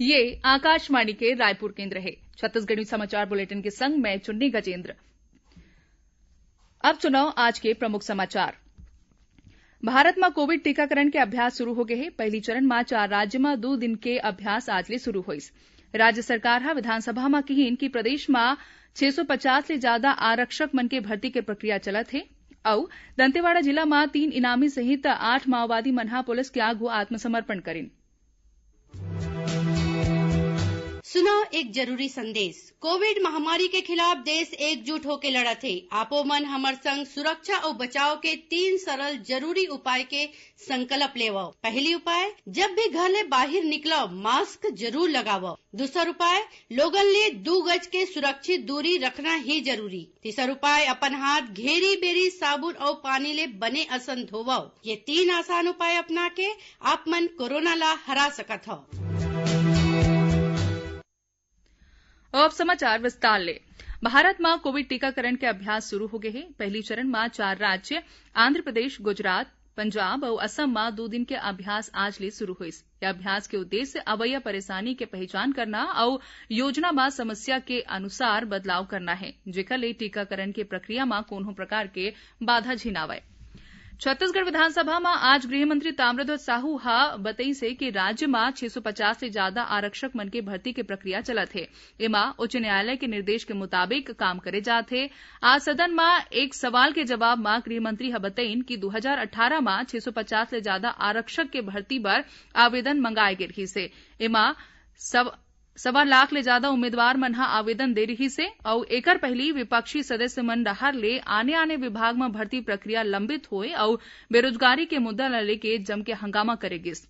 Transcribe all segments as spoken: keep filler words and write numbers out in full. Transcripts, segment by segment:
ये आकाशवाणी के रायपुर केंद्र हे। छत्तीसगढ़ी समाचार बुलेटिन के संग मैं चुन्नी गजेंद्र। अब सुनव आज के प्रमुख समाचार। भारत म कोविड टीकाकरण के अभ्यास शुरू हो गए हे। पहली चरण म चार राज्य म दू दिन के अभ्यास आज ले शुरू होइस। राज्य सरकार ह विधानसभा म किहीन कि प्रदेश म छह सौ पचास ले ज्यादा आरक्षक मन के भर्ती के प्रक्रिया चलत हे। अउ दंतेवाड़ा जिला म तीन इनामी सहित आठ माओवादी मन ह पुलिस के आगू आत्मसमर्पण करिन। सुनव एक जरूरी संदेश। कोविड महामारी के खिलाफ देश एकजुट होके लड़त हे। आपो मन हमर संग सुरक्षा अउ बचाव के तीन सरल जरूरी उपाय के संकल्प लेवव। पहली उपाय, जब भी घर ले बाहिर निकलव, मास्क जरूर लगावव। दूसर उपाय, लोगन ले दू गज के सुरक्षित दूरी रखना ही जरूरी। तीसर उपाय, अपन हाथ घेरी बेरी साबुन अउ पानी ले बने असन धोवव। ये तीन आसान उपाय अपना के आप मन कोरोना ला हरा सकत हव। अब समाचार विस्तार ले। भारत म कोविड टीकाकरण के अभ्यास शुरू हो गए हे। पहली चरण म चार राज्य, आंध्र प्रदेश, गुजरात, पंजाब अउ असम म दू दिन के अभ्यास आज ले शुरू होइस। ये अभ्यास के उद्देश्य अवइया परेशानी के पहचान करना अउ योजना म समस्या के अनुसार बदलाव करना हे, जेकर ले टीकाकरण के प्रक्रिया म कोनो प्रकार के बाधा झिन आवय। छत्तीसगढ़ विधानसभा म आज गृह मंत्री ताम्रध्वज साहू ह बतइस हे कि राज्य म छह सौ पचास ले ज्यादा आरक्षक मन के भर्ती के प्रक्रिया चलत हे। एमा उच्च न्यायालय के निर्देश के मुताबिक काम करे जात हे। आज सदन म एक सवाल के जवाब म गृह मंत्री ह बतइन कि दू हजार अट्ठारह म छह सौ पचास ले ज्यादा आरक्षक के भर्ती बर आवेदन मंगाए गे रिहिस हे। एमा सव-, सवा लाख ले ज्यादा उम्मीदवार मन ह आवेदन दे रिहिस हे अउ एकर पहिली विपक्षी सदस्य मन डहार ले आने-आने विभाग म भर्ती प्रक्रिया लंबित होए अउ बेरोजगारी के मुद्दा ल लेके जमके हंगामा करे गिस।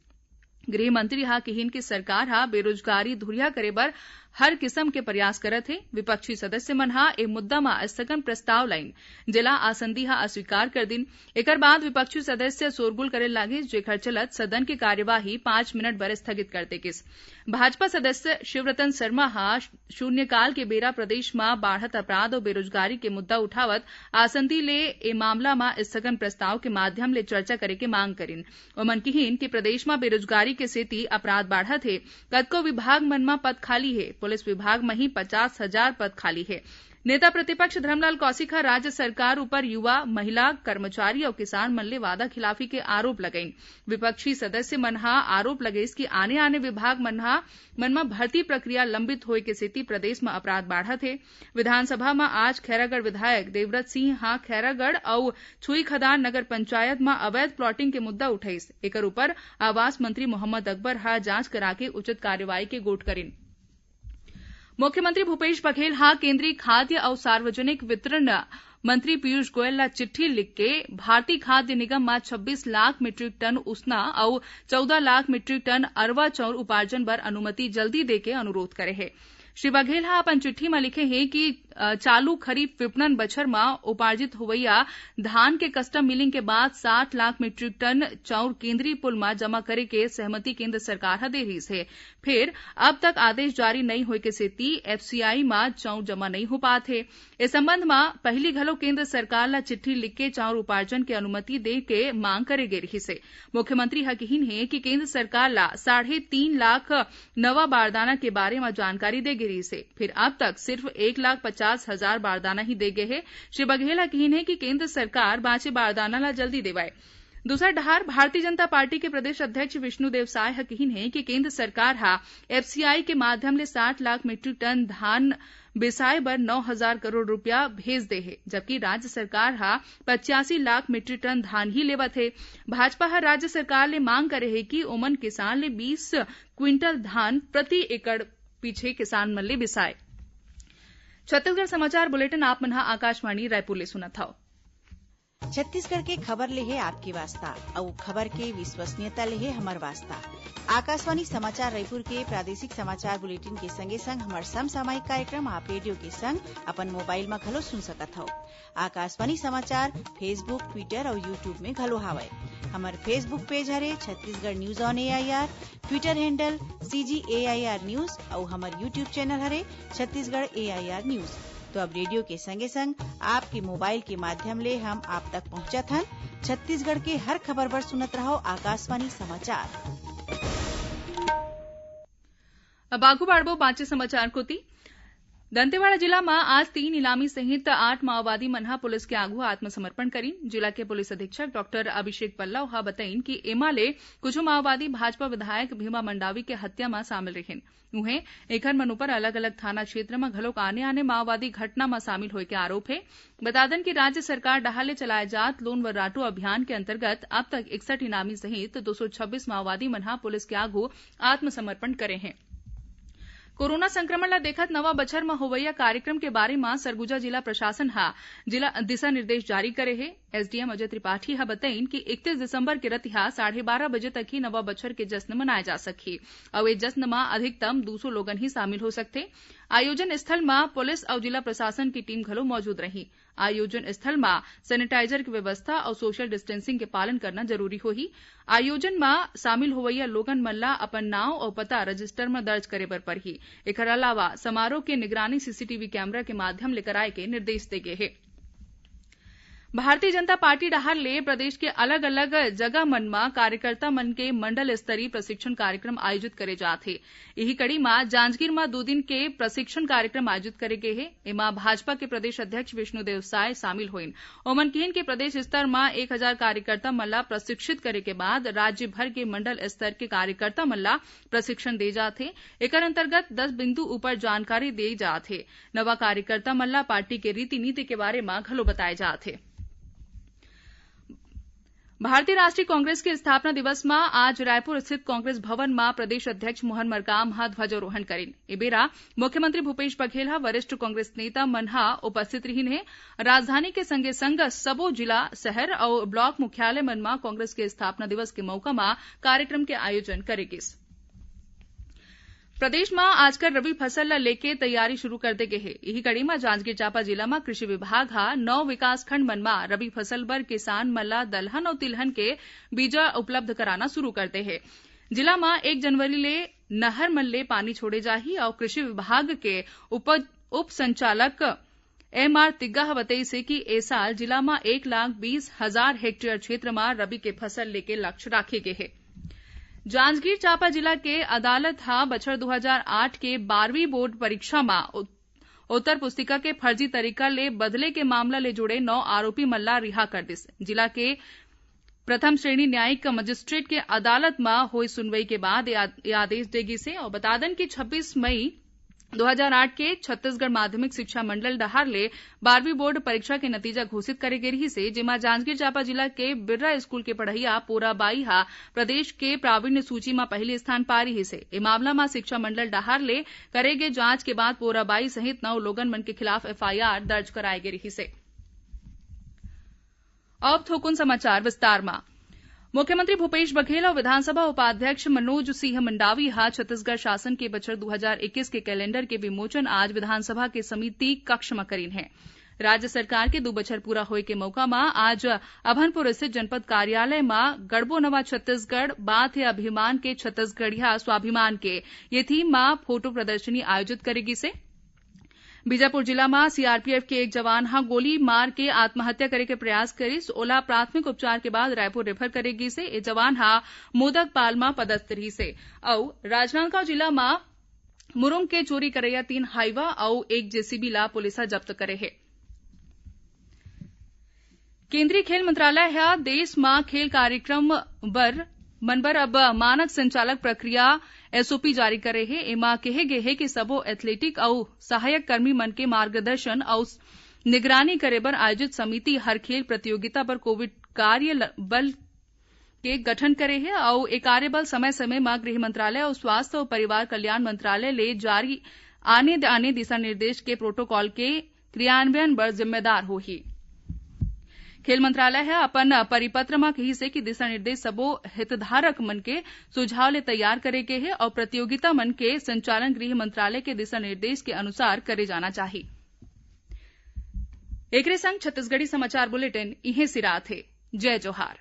गृह मंत्री ह किहिन कि सरकार ह बेरोजगारी धुरिहा करे बर हर किसम के प्रयास करत हे। विपक्षी सदस्य मन ह ए मुद्दा म स्थगन प्रस्ताव लाइन, जेला आसंदी ह अस्वीकार कर दिन। एकर बाद विपक्षी सदस्य शोरगुल करे लागिस, जेकर चलत सदन के कार्यवाही पांच मिनट बर स्थगित कर दे गिस। भाजपा सदस्य शिवरतन शर्मा ह शून्यकाल के बेरा प्रदेश म बाढ़त अपराध अउ बेरोजगारी के मुद्दा उठावत आसंदी ले ए मामला म स्थगन प्रस्ताव के माध्यम ले चर्चा करे के मांग करिन। ओमन किहिन कि प्रदेश म बेरोजगारी के सेती अपराध बाढ़त हे। कतको विभाग मन म पद खाली हे। पुलिस विभाग म ही पचास हजार पद खाली हे। नेता प्रतिपक्ष धरमलाल कौशिक ह राज्य सरकार ऊपर युवा, महिला, कर्मचारी अउ किसान मन ले वादा खिलाफी के आरोप लगाइन। विपक्षी सदस्य मन ह आरोप लगेस कि आने-आने विभाग मन ह, मन म भर्ती प्रक्रिया लंबित होए के सेती प्रदेश म अपराध बाढ़त हे। विधानसभा म आज खैरागढ़ विधायक देवव्रत सिंह ह खैरागढ़ अउ छुईखदान नगर पंचायत म अवैध प्लॉटिंग के मुद्दा उठाइस। एकर ऊपर आवास मंत्री मोहम्मद अकबर ह जांच कराके उचित कार्रवाई के गोठ करिन। मुख्यमंत्री भूपेश बघेल ह केंद्रीय खाद्य अउ सार्वजनिक वितरण मंत्री पीयूष गोयल ला चिट्ठी लिख के भारतीय खाद्य निगम म छब्बीस लाख मीट्रिक टन उसना अउ चौदह लाख मीट्रिक टन अरवा चाउर उपार्जन बर अनुमति जल्दी दे के अनुरोध करे हे। श्री बघेल ह अपन चिट्ठी म लिखे हे कि, अ, चालू खरीफ विपणन बछर म उपार्जित होवइया धान के कस्टम मिलिंग के बाद साठ लाख मीट्रिक टन चाउर केंद्रीय पुल म जमा करे के सहमति केंद्र सरकार ह दे रिहिस हे। फेर अब तक आदेश जारी नइ होए के सेती एफसीआई म चाउर जमा नइ हो पात हे। ए संबंध म पहिली घलो केंद्र सरकार ल चिट्ठी लिख के चाउर उपार्जन के अनुमति दे के मांग करे गे रिहिस हे। मुख्यमंत्री ह किहिन हे कि केंद्र सरकार ल साढ़े तीन लाख नवा बारदाना के बारे म जानकारी दे गे रिहिस हे, फिर अब तक सिर्फ एक लाख पचास हजार बारदाना ही दे गे हे। श्री बघेल ह किहिन हे कि केंद्र सरकार बांचे बारदाना ल जल्दी देवय। दूसर डहार भारतीय जनता पार्टी के प्रदेश अध्यक्ष विष्णुदेव साय ह किहिन हे कि केंद्र सरकार ह एफसीआई के माध्यम ले साठ लाख मीट्रिक टन धान बिसाए बर नौ हजार करोड़ रुपया भेज दे हे, जबकि राज्य सरकार ह पचासी लाख मीट्रिक टन धान ही लेवत हे। भाजपा ह राज्य सरकार ले मांग करे हे कि ओमन किसान ले बीस क्विंटल धान प्रति एकड़ पीछे किसान मन ले बिसाए। छत्तीसगढ़ समाचार बुलेटिन आप मन ह आकाशवाणी रायपुर ले सुनत हव। छत्तीसगढ़ के खबर ले हे आपके वास्ता, अउ खबर के विश्वसनीयता ले हे हमर वास्ता। आकाशवाणी समाचार रायपुर के प्रादेशिक समाचार बुलेटिन के संगे संग हमर समसामयिक कार्यक्रम आप रेडियो के संग अपन मोबाइल म घलो सुन सकत हव। आकाशवाणी समाचार Facebook, Twitter अउ YouTube में घलो हावय। हमर Facebook पेज हरे Chhattisgarh news on AIR, Twitter handle CG AIR news अउ हमर YouTube चैनल हरे छत्तीसगढ़ एआईआर न्यूज। तो अब रेडियो के संगे संग आपके मोबाइल के माध्यम ले हम आप तक पहुंचत हन। छत्तीसगढ़ के हर खबर बर सुनत रहव आकाशवाणी समाचार। अब आगू बढ़बो बांचे समाचार कोति। दंतेवाड़ा जिला म आज तीन इनामी सहित आठ माओवादी मन ह पुलिस के आगू आत्मसमर्पण करिन। जिला के पुलिस अधीक्षक डॉक्टर अभिषेक पल्लव ह बतइन कि एमा ले कुछ माओवादी भाजपा विधायक भीमा मंडावी के हत्या म शामिल रिहिन। उहें, एखर मन ऊपर अलग-अलग थाना क्षेत्र म घलोक आने-आने माओवादी घटना म शामिल होय के आरोप हे। बता दन कि राज्य सरकार डहार ले चलाए जात लोन वर्राटू अभियान के अंतर्गत अब तक इकसठ इनामी सहित दो सौ छब्बीस माओवादी मन ह पुलिस के आगू आत्मसमर्पण करे हें। कोरोना संक्रमण ल देखत नवा बछर म होवइया कार्यक्रम के बारे म सरगुजा जिला प्रशासन ह जिला दिशा निर्देश जारी करे हे। एसडीएम अजय त्रिपाठी ह बतइन कि इकतीस दिसंबर के रतिहा साढ़े बारह बजे तक ही नवा बछर के जश्न मनाए जा सकही। अउ ए जश्न म अधिकतम दू सौ लोगन ही शामिल हो सकथे। आयोजन स्थल म पुलिस अउ जिला प्रशासन की टीम घलो मौजूद रही। आयोजन स्थल म सैनिटाइजर के व्यवस्था अउ सोशल डिस्टेंसिंग के पालन करना जरूरी होही। आयोजन म शामिल होवइया लोगन मन ल अपन नांव अउ पता रजिस्टर म दर्ज करे बर परही। एखर अलावा समारोह के निगरानी सीसीटीवी कैमरा के माध्यम ले कराए के निर्देश दे गे हे। भारतीय जनता पार्टी डहार ले प्रदेश के अलग-अलग जगह मन म कार्यकर्ता मन के मंडल स्तरीय प्रशिक्षण कार्यक्रम आयोजित करे जात हे। इही कड़ी म जांजगीर म दू दिन के प्रशिक्षण कार्यक्रम आयोजित करे गे हे। एमा भाजपा के प्रदेश अध्यक्ष विष्णुदेव साय शामिल होइन। ओमन किहिन के प्रदेश स्तर म एक हजार कार्यकर्ता मन ला प्रशिक्षित करे के बाद राज्य भर के मंडल स्तर के कार्यकर्ता मन ला प्रशिक्षण दे जात हे। एकर अंतर्गत दस बिंदु ऊपर जानकारी दे जात हे। नवा कार्यकर्ता मन ला पार्टी के रीति नीति के बारे म घलो बताए जात हे। भारतीय राष्ट्रीय कांग्रेस के स्थापना दिवस म आज रायपुर स्थित कांग्रेस भवन म प्रदेश अध्यक्ष मोहन मरकाम ह ध्वजारोहण करिन। ए बेरा मुख्यमंत्री भूपेश बघेल ह वरिष्ठ कांग्रेस नेता मन ह उपस्थित रिहिन हे। राजधानी के संगे संग सबो जिला, शहर अउ ब्लॉक मुख्यालय मन म कांग्रेस के स्थापना दिवस के मउका म कार्यक्रम के आयोजन करे गिस। प्रदेश म आजकल रबी फसल ल लेके तैयारी शुरू कर दे गे हे। इही कड़ी म जांजगीर चांपा जिला म कृषि विभाग ह नौ विकासखंड मन म रबी फसल बर किसान मन ल दलहन अउ तिलहन के बीजा उपलब्ध कराना शुरू कर दे हे। जिला म एक जनवरी ले नहर मन ले पानी छोड़े जाही अउ कृषि विभाग के उप, उप संचालक एम आर तिग्गा ह बतइस हे कि ए साल जिला म एक लाख बीस हजार हेक्टेयर क्षेत्र म रबी के फसल लेके लक्ष्य राखे गे हे। जांजगीर चांपा जिला के अदालत ह बछर दू हजार आठ के बारहवीं बोर्ड परीक्षा म उत-, उत्तर पुस्तिका के फर्जी तरीका ले बदले के मामला ले जुड़े नौ आरोपी मन ला रिहा कर दिस। जिला के प्रथम श्रेणी न्यायिक मजिस्ट्रेट के अदालत म होए सुनवाई के बाद ये आद-, ये आदेश दे गिस हे। अउ बता दन कि छब्बीस मई दो हजार आठ के छत्तीसगढ़ माध्यमिक शिक्षा मंडल डहार ले बारहवीं बोर्ड परीक्षा के नतीजा घोषित करे गे रिहिस हे, जेमा जांजगीर चांपा जिला के बिर्रा स्कूल के पढ़इया पोरा बाई ह प्रदेश के प्रावीण्य सूची म पहिली स्थान पाए रिहिस हे। ए मामला म शिक्षा मंडल डहार ले करे गे जांच के बाद पोरा बाई सहित नौ लोगन मन के खिलाफ एफआईआर दर्ज कराए गे रिहिस हे। अब थोकुन समाचार विस्तार म। मुख्यमंत्री भूपेश बघेल अउ विधानसभा उपाध्यक्ष मनोज सिंह मंडावी ह छत्तीसगढ़ शासन के बछर दू हजार इक्कीस के कैलेंडर के विमोचन आज विधानसभा के समिति कक्ष म करिन हे। राज्य सरकार के दू बछर पूरा होए के मौका म आज अभनपुर स्थित जनपद कार्यालय म गढ़बो नवा छत्तीसगढ़, बात हे अभिमान के छत्तीसगढ़िया स्वाभिमान के, ये थीम म फोटो प्रदर्शनी आयोजित करे गिस हे। बीजापुर जिला म सीआरपीएफ के एक जवान ह गोली मार के आत्महत्या करे के प्रयास करिस। ओला प्राथमिक उपचार के बाद रायपुर रेफर करे गिस हे। ए जवान ह मोदकपाल म पदस्थ रिहिस हे। अउ राजनांदगांव जिला म मुरुंग के चोरी करइया तीन हाईवा अउ एक जेसीबी ला पुलिस ह जब्त करे हे। केंद्रीय खेल मंत्रालय ह देश म खेल कार्यक्रम बर, मन बर अब मानक संचालक प्रक्रिया, एसओपी, जारी करे हे। एमा केहे गे हे कि सबो एथलेटिक अउ सहायक कर्मी मन के मार्गदर्शन अउ निगरानी करे बर आयोजित समिति हर खेल प्रतियोगिता बर कोविड कार्य ल-, बल के गठन करे हे अउ ए कार्यबल समय-समय म गृह मंत्रालय अउ स्वास्थ्य अउ परिवार कल्याण मंत्रालय ले जारी आने-आने दिशा निर्देश के प्रोटोकॉल के क्रियान्वयन बर जिम्मेदार होही। खेल मंत्रालय ह अपन परिपत्र म कहिस हे कि दिशा निर्देश सबो हितधारक मन के सुझाव ले तैयार करे गे हे अउ प्रतियोगिता मन के संचालन गृह मंत्रालय के दिशा निर्देश के अनुसार करे जाना चाही। एकरे संग छत्तीसगढ़ी समाचार बुलेटिन इहें सिरात हे। जय जोहार।